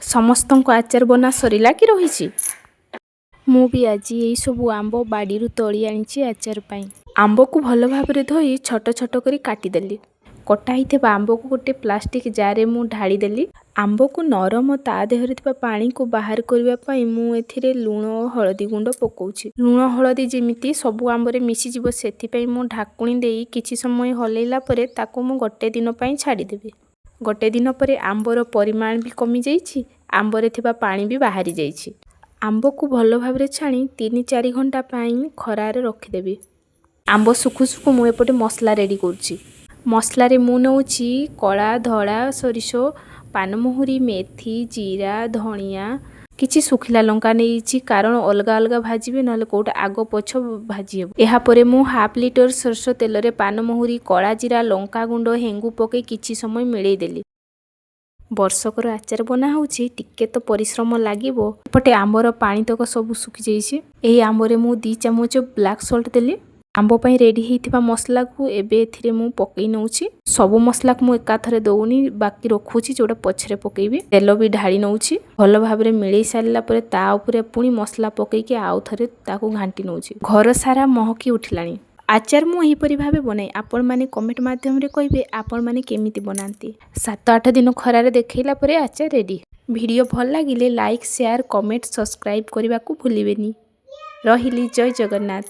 ସମସ୍ତଙ୍କ ଆଚାର ବନା ସରିଲା କି ରହିଛି? ମୁଁ ବି ଆଜି ଏଇସବୁ ଆମ୍ବ ବାଡ଼ିରୁ ତୋଳି ଆଣିଛି ଆଚାର ପାଇଁ। ଆମ୍ବକୁ ଭଲ ଭାବରେ ଧୋଇ ଛୋଟ ଛୋଟ କରି କାଟିଦେଲି। କଟା ହେଇଥିବା ଆମ୍ବକୁ ଗୋଟେ ପ୍ଲାଷ୍ଟିକ୍ ଜାର୍ରେ ମୁଁ ଢାଳିଦେଲି। ଆମ୍ବକୁ ନରମ, ତା ଦେହରେ ଥିବା ପାଣିକୁ ବାହାର କରିବା ପାଇଁ ମୁଁ ଏଥିରେ ଲୁଣ ଓ ହଳଦୀ ଗୁଣ୍ଡ ପକାଉଛି। ଲୁଣ ହଳଦୀ ଯେମିତି ସବୁ ଆମ୍ବରେ ମିଶିଯିବ, ସେଥିପାଇଁ ମୁଁ ଢାକୁଣି ଦେଇ କିଛି ସମୟ ହଲେଇଲା ପରେ ତାକୁ ମୁଁ ଗୋଟେ ଦିନ ପାଇଁ ଛାଡ଼ିଦେବି। ଗୋଟେ ଦିନ ପରେ ଆମ୍ବର ପରିମାଣ ବି କମିଯାଇଛି, ଆମ୍ବରେ ଥିବା ପାଣି ବି ବାହାରି ଯାଇଛି। ଆମ୍ବକୁ ଭଲ ଭାବରେ ଛାଣି 3-4 ଘଣ୍ଟା ପାଇଁ ଖରାରେ ରଖିଦେବି। ଆମ୍ବ ଶୁଖୁ ଶୁଖୁ ମୁଁ ଏପଟେ ମସଲା ରେଡ଼ି କରୁଛି। ମସଲାରେ ମୁଁ ନେଉଛି କଳା, ଧଳା ସୋରିଷ, ପାନମହୁରି, ମେଥି, ଜିରା, ଧଣିଆ, କିଛି ଶୁଖିଲା ଲଙ୍କା ନେଇଛି, କାରଣ ଅଲଗା ଅଲଗା ଭାଜିବେ, ନହେଲେ କେଉଁଟା ଆଗ ପଛ ଭାଜି ହେବ। ଏହାପରେ ମୁଁ ହାଫ୍ ଲିଟର ସୋରିଷ ତେଲରେ ପାନମହୁରି, କଳା ଜିରା, ଲଙ୍କା ଗୁଣ୍ଡ, ହେଙ୍ଗୁ ପକାଇ କିଛି ସମୟ ମିଳେଇ ଦେଲି। ବର୍ଷକର ଆଚାର ବନା ହେଉଛି, ଟିକେ ତ ପରିଶ୍ରମ ଲାଗିବ। ଏପଟେ ଆମ୍ବର ପାଣିତକ ସବୁ ଶୁଖିଯାଇଛି। ଏହି ଆମ୍ବରେ ମୁଁ 2 ଚାମଚ ବ୍ଲାକ୍ ସଲ୍ଟ ଦେଲି। ଆମ୍ବ ପାଇଁ ରେଡ଼ି ହେଇଥିବା ମସଲାକୁ ଏବେ ଏଥିରେ ମୁଁ ପକେଇ ନେଉଛି। ସବୁ ମସଲାକୁ ମୁଁ ଏକାଥରେ ଦେଉନି, ବାକି ରଖୁଛି, ଯେଉଁଟା ପଛରେ ପକେଇବି। ତେଲ ବି ଢାଳି ନେଉଛି। ଭଲ ଭାବରେ ମିଳେଇ ସାରିଲା ପରେ ତା ଉପରେ ପୁଣି ମସଲା ପକେଇକି ଆଉ ଥରେ ତାକୁ ଘାଣ୍ଟି ନେଉଛି। ଘର ସାରା ମହକି ଉଠିଲାଣି। ଆଚାର ମୁଁ ଏହିପରି ଭାବେ ବନାଏ। ଆପଣମାନେ କମେଣ୍ଟ ମାଧ୍ୟମରେ କହିବେ, ଆପଣମାନେ କେମିତି ବନାନ୍ତି। 7-8 ଦିନ ଖରାରେ ଦେଖେଇଲା ପରେ ଆଚାର ରେଡ଼ି। ଭିଡ଼ିଓ ଭଲ ଲାଗିଲେ ଲାଇକ୍, ସେୟାର, କମେଣ୍ଟ, ସବସ୍କ୍ରାଇବ୍ କରିବାକୁ ଭୁଲିବେନି। ରହିଲି, ଜୟ ଜଗନ୍ନାଥ।